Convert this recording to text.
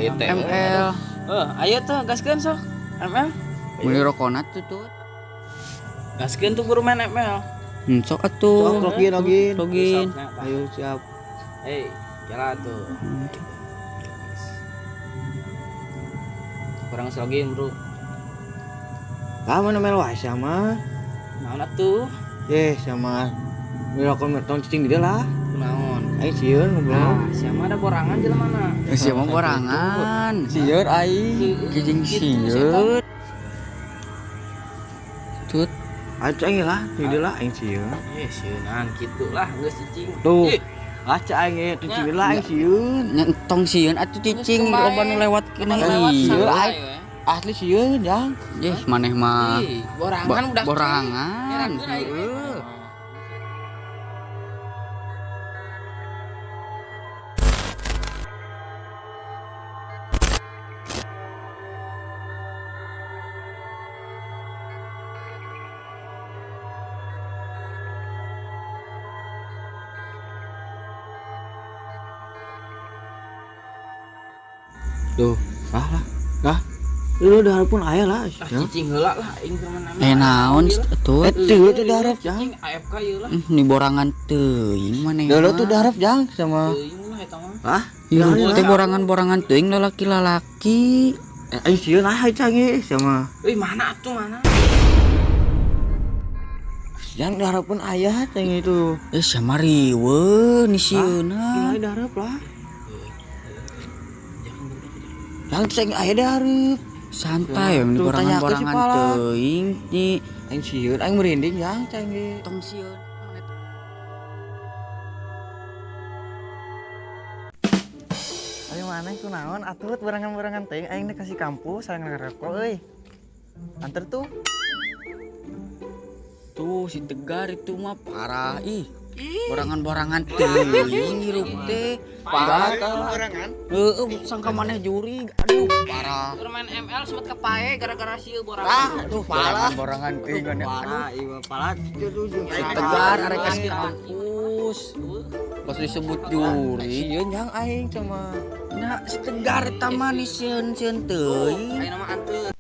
Ieu teh. ML. Heuh, ayo tuh gaskeun sok. ML. Meuli rokona tuh tuh. Gaskeun tuh buru main ML. Sok atuh. Sok login login. Login. Sok, nah, tah. Ayo siap. Hei, jalan tuh. Kurang login, Bro. Lah mana mel wae sama. Naon atuh? Eh sama. Rokok merton cicing di dia lah. Kunaon? Aing sieun ngobrol. Nah, siapa ada borangan jelema mana? Siapa borangan? Sieun aing. Kijing sieun. Tut. Ayo cek aing lah, di dia lah aing sieun. Eh, sieunan kitu lah geus cicing. Tuh. Ih, Lah cek aing ge cicing di lah aing sieun. Nya entong sieun atuh cicing loba nu lewat kene. lewat Iya. santai aing. we. Asli sieun jang. Ih, maneh mah. Ih, borangan udah Borangan. Ngerakeun aing. Heeh. Tuh, lah lah. Lah. Lu udah pun aya lah. Ah, cicing heula lah aing keur main ML. Eh naon tuh? Eh tuh tuh diharap jang. Cicing AFK ieu lah. Ni borangan teuing maneh. Dulu tuh diharap jang sama. Teuing lah eta mah. Ah, Iya, teh borangan-borangan teuing lalaki-lalaki. eh, aing sieun ah aing canggih sama. Euy, mana atuh mana? Jang diharap pun ayah canggih itu. Eh sama riweuh ni sieuna. Gila diharap lah. Jang ceng ayah diharap. Santai we ni Tuh, tanya aku si borangan-borangan pala. teuing ni. Aing sieun, aing merinding jang canggih. Tong sieun. Ayo maneh kunaon atuh borangan-borangan teuing aing dek kasih kampus sareng ngerokok euy. Anter tuh. Tuh si Tegar itu mah parah ih. Borangan-borangan teuing hirup teh. Parah. borangan. Heeh, sangka maneh jurig. Aduh, parah. Keur main ML sempat kepae gara-gara sieun borangan. Aduh, parah. Borangan teuing aduh. Parah, ieu parah. Si Tegar arek ka kampus. Pas disebut jurig. Sieun jang aing sama. Nah, si Tegar eta mah ni sieun-sieun teuing. Ayeuna mah anteur.